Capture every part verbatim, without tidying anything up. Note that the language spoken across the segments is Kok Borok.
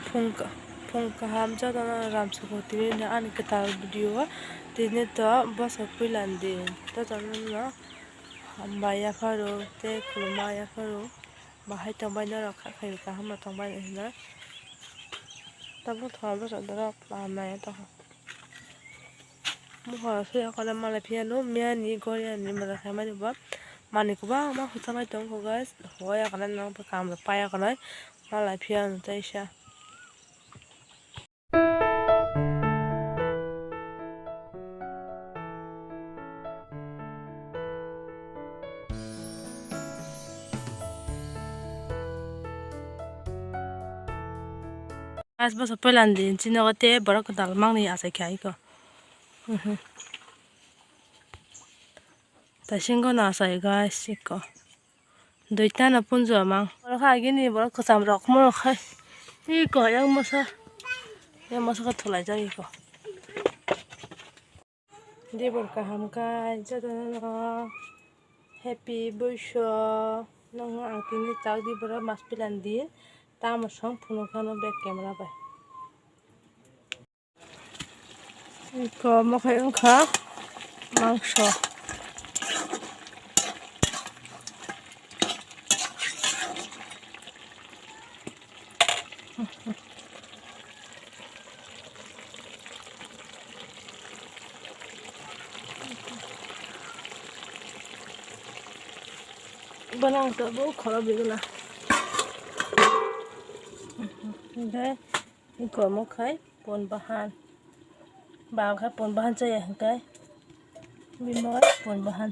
Phung ka-, phung kaham jotono ram sukho tini ani kwtal video o tini to bwswk puila ni din jotono no hambai yapharo tei khulumma yapharo bahai tongbai norok kha khaio kaham no tongbai hinwi tabuk thoma bwswk norok hamlaiya tongkha. Mohor se okolai malai phiyanu miyani goriani moda khaimani bo manwi kwbangma hwchalai tongo guys. Hoi okolai nang bo kaam rok pai okolai malai phiyanu teisa. Guys, bwswk puila ni din chini nogo tei borok kwtal mangni achai kha iko. Taisingo no achai guys iko. Duita no punju amang. Borok agini borok kwcham rok mo khai. Iko yang masa. Yang masa khe thulai jak iko. Dibor kaham kai jotono no happy boiso. Nokno ang tini chak diboro mas pilan di tamo song phunukha no back camera bai. Iko mokhai wngkha mangso. Bono ang tabuk khorok bigwla. Hwnkhe iko omo khai pon bahan. Ba khe pon bahan chaya hwnkhe bini bagwi pon bahan.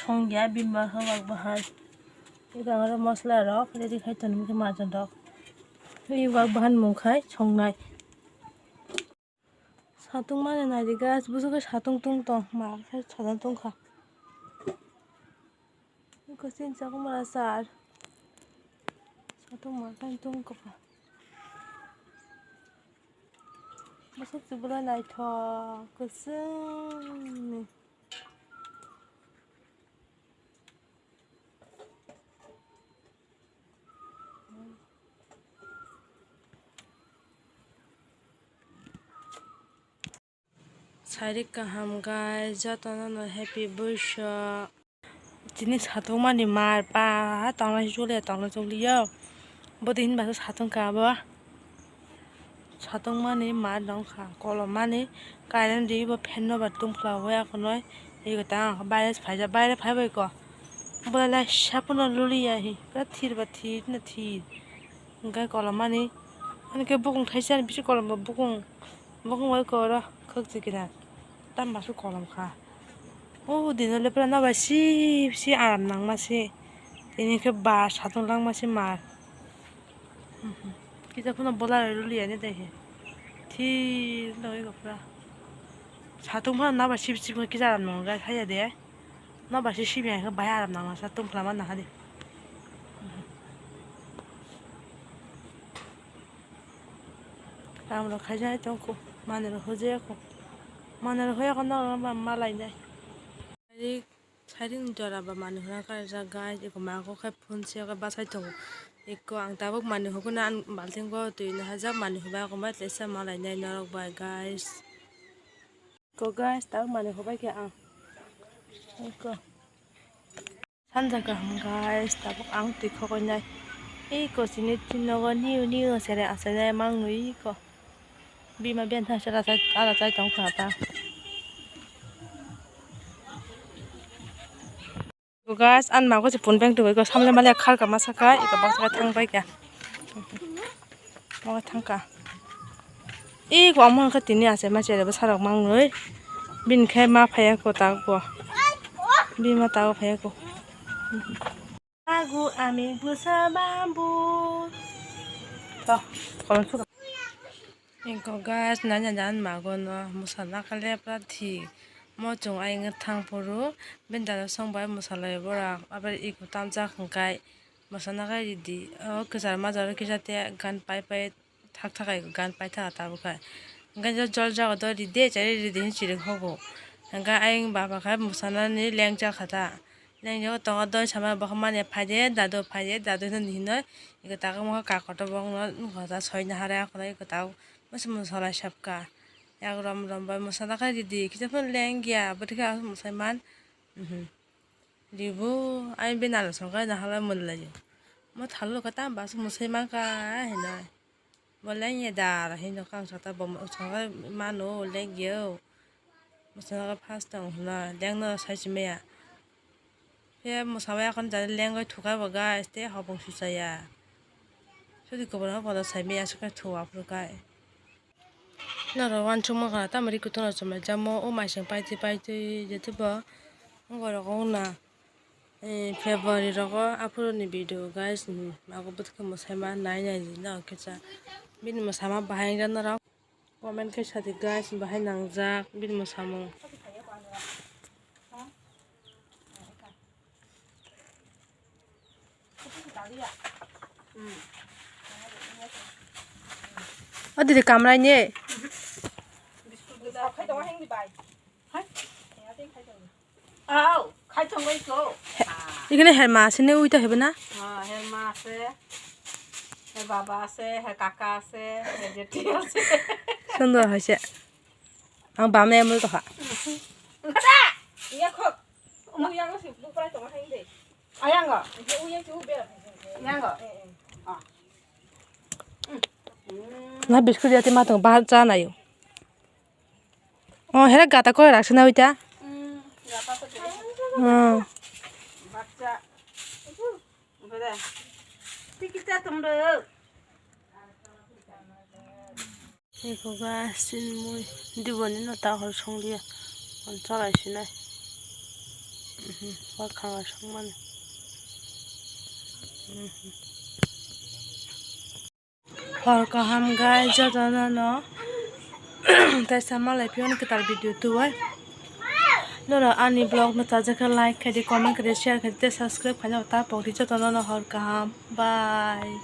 Songya bini bagwi wak bahan. Iko aro mosla rok ready khai tonwi khe majon rok. Tei wak bahan mung khai songnai. Satung mani naidi guys, bwswk khe satung tung tong, ma khe satung tungkha. Eko sinsa ko mara sar. Satung ma khe tungkha. Bwswk se belai naithok kwchwngni. Sari kaham guys, jotono no happy boiso. Tini satung mani mar pa tongna chuli tongna chuli yo. Bodi hin ba satung ka bo. Satung mani mar dong kha, kolom mani current ri bo fan no ba tung khla bo ya khonoi. Ego ta ang baire phaija, baire phai bai ko. Bo lai sapono luli ya hi, pura thir ba thir na thir. Hingke kolom mani, ani ke bukung thaisa ni bisi kolom bo bukung, bukung bai ko oro khakchi kina. Tam ba su kolom kha. O dino le pura no bai si si aram nang ma si. Tini khe ba satung lang ma si mar. Kisa phano bola rwliya ni dai he. Thik logoi go pura. Satung phano naba sip sip kisa aram nang gai haya de. Naba si sip ya khe bai aram nang sa tung khlama nang hadi. Ram rok khaijak tong kho, manwi rok hojak kho, manwi rok hoya kho norok ma malai nai. Sairing jora ba manwi hwnka kaijak guys, eko ma kok khai phone se khe bachai tongo. Eko ang tabuk manwi hukuna balting bo twi no hajak manwi hubai kok bai tesa malai nai norok bai guys. Eko guys tabuk manwi hubai khe ang eko. Sanja kaham guys, tabuk ang twi khogoi nai. Ei kochini nogo niu niu sere achai nai mang nui ko. Bima ben tha sere achai, achai tong kha ta. Guys, an mago se pun beng twi ko samle male khar ka masa kai, iko baksa thang bai kya. Mo thangka. Ih, ko amo khe tini achai ma chere bwsarok mangnoi. Bini khe ma phaiya ko ta ko. Bini ma ta ko phaiya ko. Agu ami bwsa bambu. To, kolom suka. Ingko guys, nanya jan mago no musa nakale pra thi. Mo chung ai ngat thang puru. Bini dada song bai musa lai bora. Abar iko tamjak hwngkai. Masana khe ridi, o kwchar majaro kisa te gan pai pai thak thak kai gan pai thaka tabuk khai. Hwnkhe jol jago do ride chari ridi hin chiri hogo. Hwnkhe ayang baba khe mwsanani lengcha kha ta. Nang yo tongo doi sama bo manya phaide, dadu phaide, dadu hinwi hinwi iko tago mo kakoto bongno hoda soina hare akhoro iko tago musu musu salai sabka. Yak rom rom bai musa dakhai ridi, kisa phano lengya, bwtwi khe aswk musai man. Mhm. Ribu, ai bini alosong khe nahalai mwnlaio. Mo thalo khe tamo aswk musai mankha hinwi. Bo lengya da, hinwi khe ang sata bo mwsang khe mano lengya o. Mwsang khe first tong hwnwi lengno sai si maya. Phiya mwsa bai akhorni jani lengwi thuka bo guys, tei hopung suchaya. Sudi kwbangma bodo sai maya, aswk khe thu aphuru kai. Norok uansukma kha, tamari kutung rok chumai jamo, o maising paitwi paitwi, jete bo borok wngna, eh, February rogo aphuru ni video, guys, mago bwtwkhe mwsai ma nai nai di no kisa. Bini mwsama bahai wngya norok comment khe sadi, guys, bahai nangjak bini mwsamung. O didi kamrai ni. Aw, khai tongbai ko. Ikhne herma asine uita hebe na? Ah, herma ase. Her baba ase, her kaka ase, her jeti ase. Sundor hoise. Ang bamne amul to ha. Kada! Iya khok. Umu yang si bukrai tong hang de. Ayang go. Iya uya chu be. Ayang go. Eh, eh. Ah. Na biscuit yate ma tong bahar cha nayo. Oh, hera gata koi raksa na uita. Hmm, gata to. Hmm. Bacha. Bada. Tikita tong do. Eko ga sinmui diboni no ta hor song dia. On chalai sinai. Mhm, wa khanga song mani. Mhm. Hor kaham guys, jotono no. Tei sama lai pion kwtal video tuwai. Noro ani vlog no chajakha like khaidi, comment khaidi, share khaidi, tei subscribe khaina ta pokdi jotono no hor kaham. Bye.